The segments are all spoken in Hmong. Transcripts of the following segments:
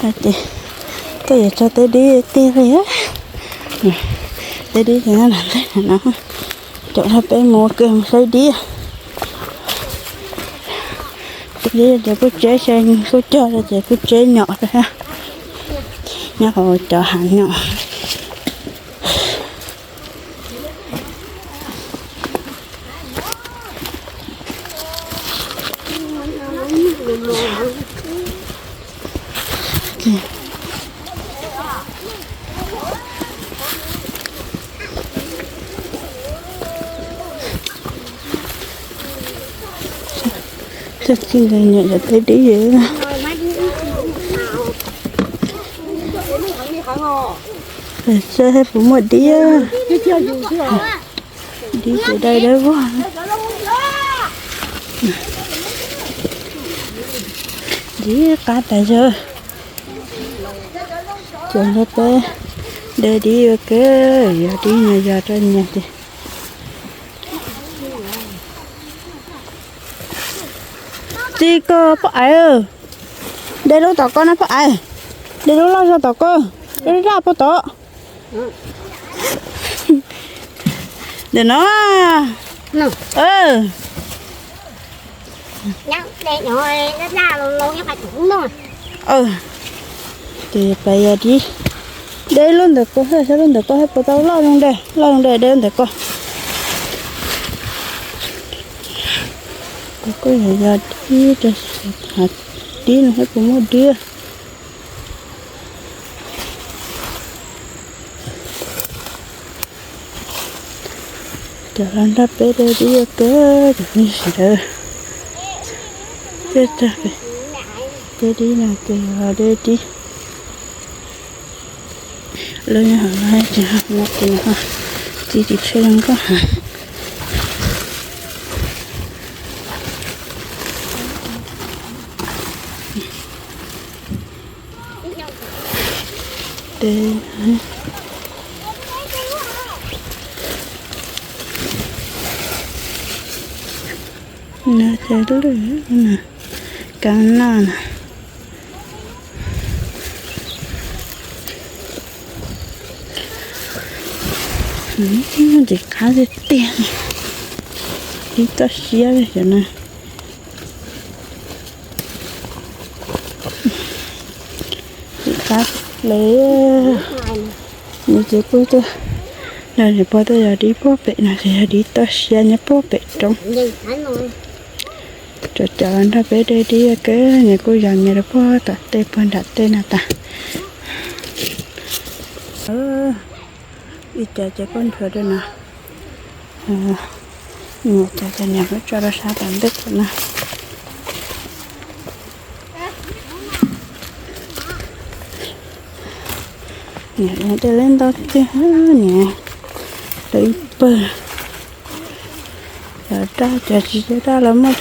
Ces koj yuav tso teb dib tiag li. Teb dib ces nyob nram ntej no. Caum rau peb mus ua ke mus saib dib. Teb dib ces kuj tseb, kuj cog ces kuj tseb nyom rau thiab. Nyob hauv cov hav nyom. Txij ntawd nyom cov teb dib. Saib puas muaj dib. Dib ces dai dawb vog. Dib qab tas zog. Ces nrog peb de dib ua ke, yog dib nyias yog rau nyias ces. Txiv, koj poj aiv, de lub tom koj na poj aiv, de lub loj zog tom koj, lub laj puag tod. Ntawm no. Ces pais yog dib, de lub ntawm ko, saib lub ntawm ko puas tau loj zoo de, loj zoo de de lub ntawm ko. Kuv kuj yog yog dib, dib no saib puas muaj dib. Cov los nrog peb de dib ua ke, cov phooj ywg sawv daws. Tej tag, tej dib no ces los de dib. Lawv nyob hauv no ces no ces no txiv tsis tsheb zoo nkauj heev. Ces no ces lwj, kav noj na. Ntxim qab tiag tiag, dib toj siab li cov no. Ntxim qab li. Nws ces kuj tuaj, nws puag tuaj yog dib puag pem no ces yog dib toj siab nyob puag pem roob. Cov cov los nrog peb de dib ua ke, nyias kuj yog nyias rau puag tom tej puag nram tej no tas. Ib co ces kuj nrhuav rau no, nyias co ces nyias kuj tso rau sab tom ntej no. Nyias tej leb ntau tiag, nyias rau ib pawg. Cov daj, cov tsis daj los muaj,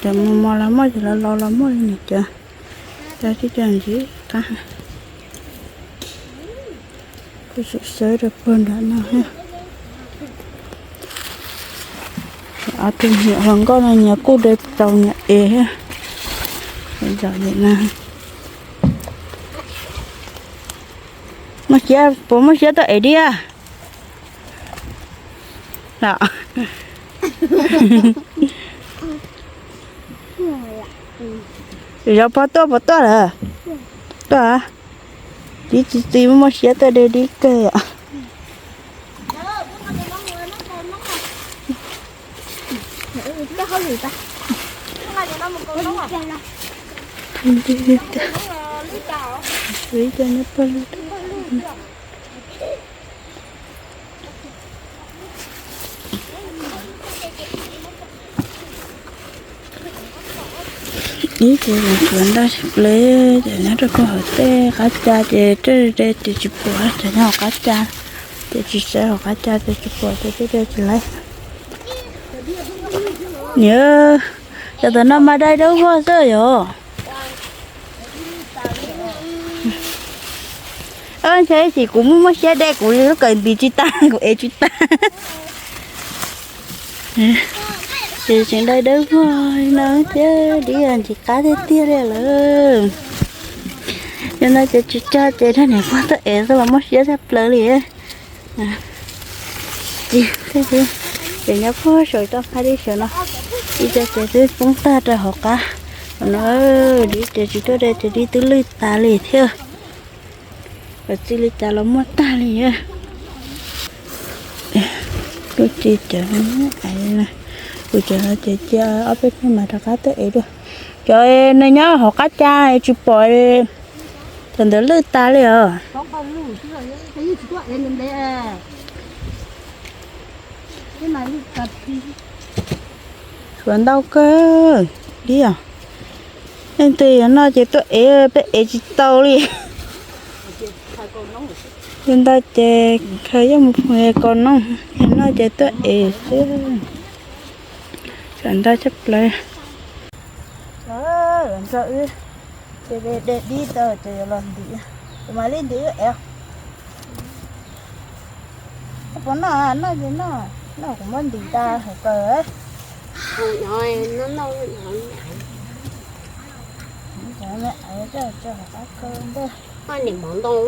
cov mos mos los muaj, cov los laus los muaj li nws cov. Cov tib co ntxim qab. Kuj tseem sawv rau puag nram no thiab. Ob tug me nyuam hluas nkauj no nyias kuj de tau nyias ev thiab. Zom zaws no. Muaj siab, puas muaj siab tuaj ev dib? Los, zov pog tuaj puas tuaj lawm? Tuaj. Dib txi txiv, muaj siab tuaj de dib kawg os. Ib ces tsuav ntaj tsis plev ces nyob rau puag hauv tej qab ca ces tej de ces tsis pom, ces nyob hauv qab ca ces tsis sawv, hauv qab ca ces tsis pom ces tej de tsis laib. Niam, cov tam no mas dai dawb vog xwb yom. Ntshe ib chim kuv muaj muaj siab de kuv lub kawm ntis tsis tag, kuv ev tsis tag. Ces tseem dai dawb vog li no thiab, dib ntxim qab tiag tiag li lawm. Yog no ces tsis tsag ces rau niam pog tuaj ev xwb los muaj siab tshaj plaws li. Ces nyob puag saum toj phab dib saum no, ib co ces twb poob tag rau hauv qab no, dib ces tsis tuaj de ces dib twb lwj tas li thiab. Kom txij li cas los muaj tag li. Kuv tsis cawm, kuv cawm no ces cia ob peb hnub mas rov qab tuaj ev dua. Cov nws nyob hauv qab cas tsis pom, cov ntawd lwj tas li os. Suav ntau kawg li os. Leej twg yog noj ces tuaj ev, peb ev tsis tau li. Yog ntau ces khaws coj mus phuam kaus noob, yog noj ces tuaj ev xwb. Suav ntau tshaj plaws. Nrog wb de dib tau ces yuav los ntim, kuv mam li ntim wb ev. Puas noj? Noj ces noj, noj kuv muab ntim tas hauv kaws. Niam mov ntoo.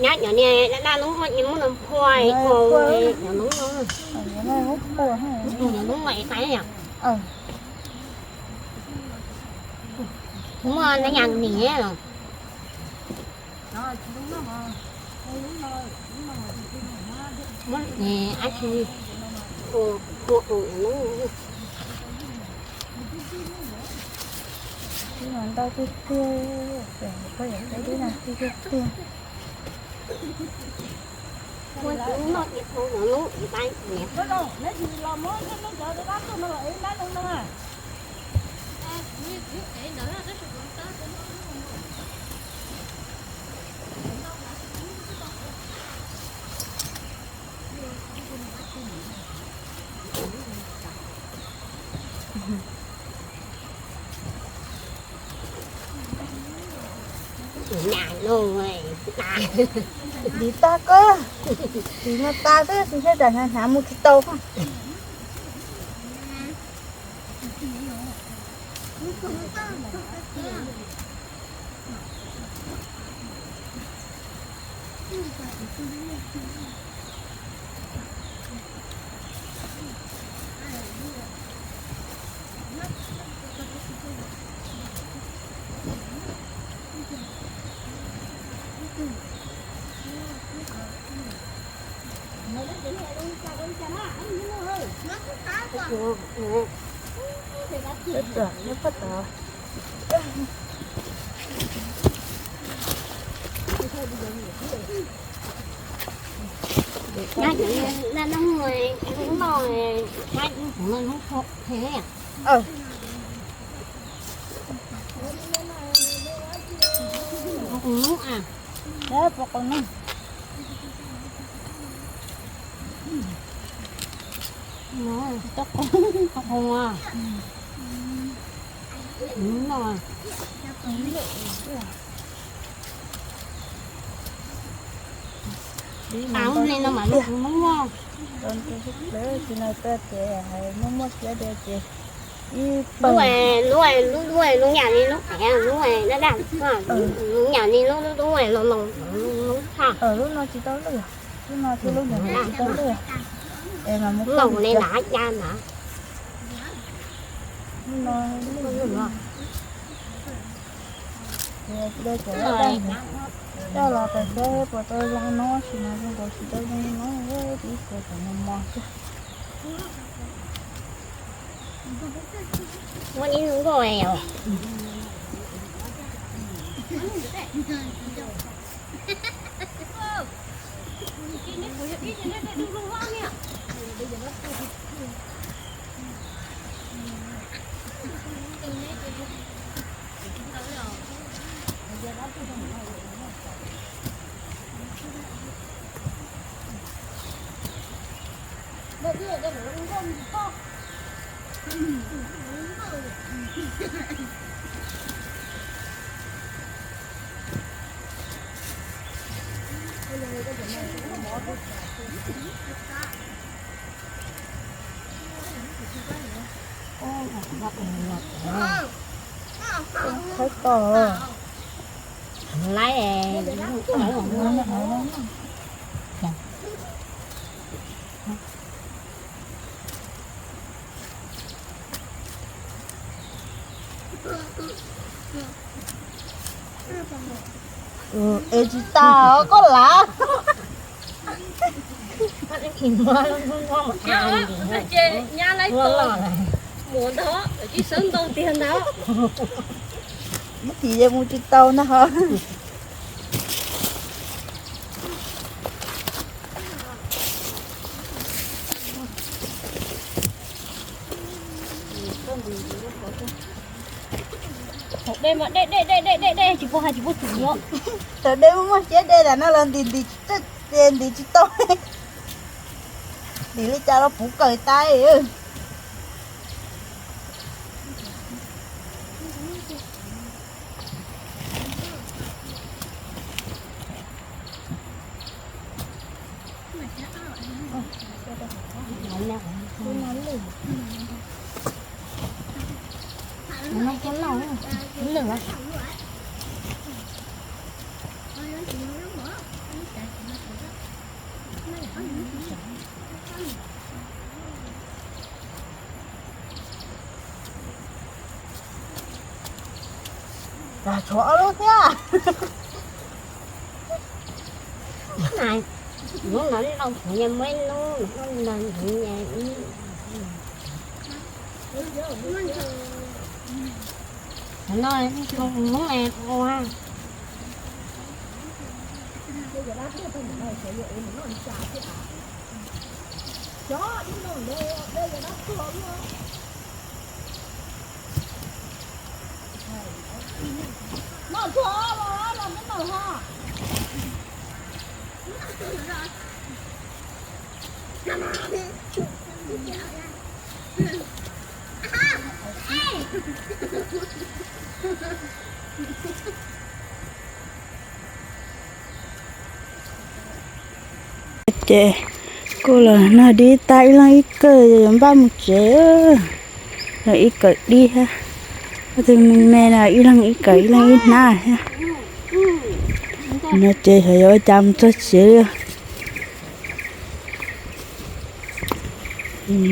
Nyab cov niag daj daj lub, muab nws phua, cov lub, cov lub, cov lub, muaj nyab niam los. Muab ab tsi, phua, phua, phua. Ntau tiag tiag, koj yam peb dib no tiag tiag tiag. Ntim tag kawg, ntim no tas xwb, tsis ntshe tsam hnav mus tsis tau. Nyab cov niag daj daj lub, lub no, nyab cov niag lub phem. Lub a, pom qau no. Toj qau, toj qau a. Lub no. Ua li no mas lub kuv muaj. Tsis no tuaj ces hais muaj muaj siab dua ces ib lub, lub, lub, lub yam li lub qev, lub daj daj, lub yam li lub, lub, lub, lub, lub tshaj. Lub no tsis tau lwj, lub no thiab lub ntawd tsis tau lwj. Es mas mus lub no li ntawd ya ntawd. Lub no lwj. Coj los tas saib puas tau zoo no, tsis mas zoo nkaus tsis tau zoo no, ib puas tseem mos mos xwb. Muaj ib lub nkauj os. Khawb ko. Laib. Es tsis tas koj lav. Ces nyab laib tos, muam ntag, tsis sawv ntau tiag ntag. Ib chim yeej mus tsis tau ntag ho. Haus dej mas dej dej dej dej dej dej, tsis pub hais tsis pub txim os. Thaum dej muaj muaj siab dej tas no los ntim ntim, ntim tsis tau. Ntim li cas los puv kawg tas. Tshuav ob lub thiab. Hnub no noj kuv nyias muaj ib hnub, hnub no kuv nyias ib. Hnub no mus ua. Ces kuj los noj dib tag ib leeg ib kawm yuav npaj mus tsev. Los ib kawm dib thiab, ob tug me me no ib leeg ib kawm ib leeg ib hnab thiab. No ces xyov yuav ua cas mus txog tsev li.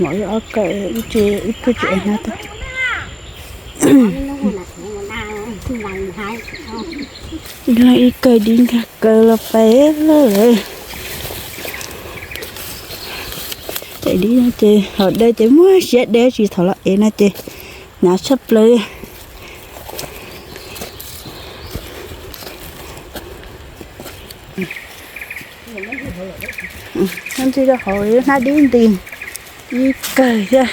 Muaj ob kawm ib tug tsis hnab tag. Ib leeg ib kawm dib nkag kaws los pais lawm. Ces dib no ces haus dej ces muaj siab deb tsis thaum los ev no ces hnyav tshaj plaws li. Hnub ntxi rau hauv hnab dib nti ib kawg thiab.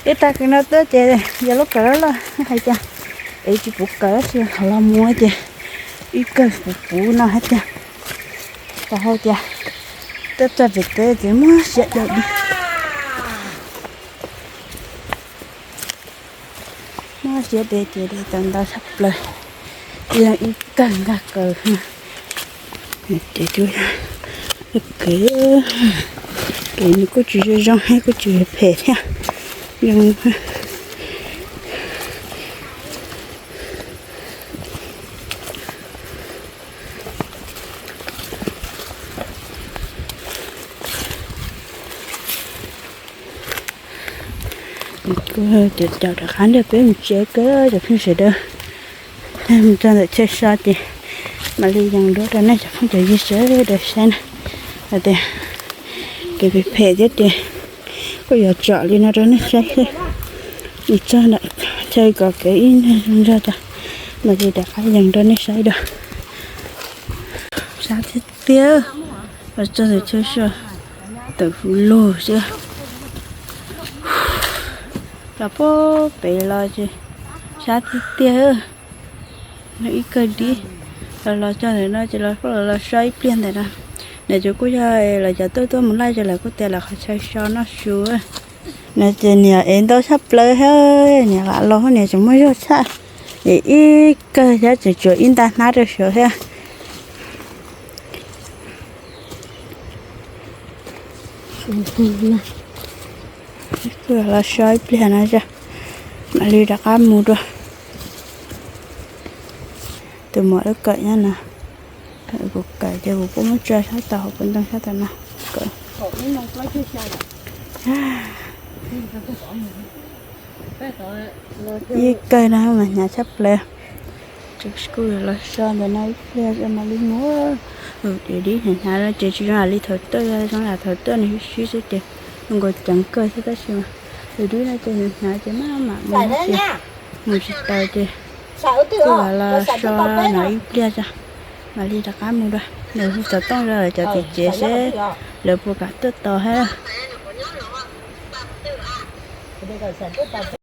Ib tag kis no tuaj ces yog lub kawm loj loj hais cas es tsis puv kawm tsis hauv los mus ces ib kawg puv puv no hais tias, tau hais tias tuaj txog pem teb ces muaj siab deb dib. Muaj siab deb ces deb tau ntau tshaj plaws, ib leeg ib kawg nkag kaws. Ces kuj, kev nws kuj tsis zoo zoo thiab kuj tsis phem thiab. Kuv cov caum rov qab nrog peb mus tsev kawg cov phooj sawv daws. Mus txog ntawm chaw so ces mam li yees duab rau nej cov phooj cov ywg sawv daws saib na. Hais tias kev phem phem thiab ces kuj yuav tsom li no rau nej saib xwb. Mus txog ntawm chaw kom kev ib nyuag zoo nraug tas mam li rov qab yees rau nej saib dua. Sab tiag tiag, los txog ntawm chaw so tawm huv lug xwb. Los puag pem los ces sab tiag tiag. Ib kawg dib, los los txog ntawm no ces los los so ib pliag ntawm no. Nws ces kuj yog los cov tuaj tuaj mus laij ces lawv kuj tias lawv qhov chaw so noj su. No ces niam ev ntau tshaj plaws thiab, niam lam los niam tseem muaj zog tshaj. Es ib kawg thiab tseem tshuav ib nta hnab rau saud thiab. Kuj los so ib pliag no tso. Mam li rov qab mus dua. Tus muam lub kawm nyob no. Kuv kawm ces kuv kuj muab tso sab tom hauv paus ntoo sab tom no. Kawm. Ib kawg no mas hnyav tshaj plaws. Kuv kuj los so ntawm no ib pliag mam li mus. Dib hnyav hnyav no ces tsis zoo li thaum tuaj, zoo li thaum tuaj nws sib sib xwb ces zoo nkaus ceev kawg xwb tab sis mas dib no ces hnyav hnyav ces maj mam mus ces mus tsis taus ces kuj los so no ib pliag tso mam li rov qab mus dua. Nws hu xov tooj rau lawv cov txiv tsev seb lawv puas kam tuaj tos thiab.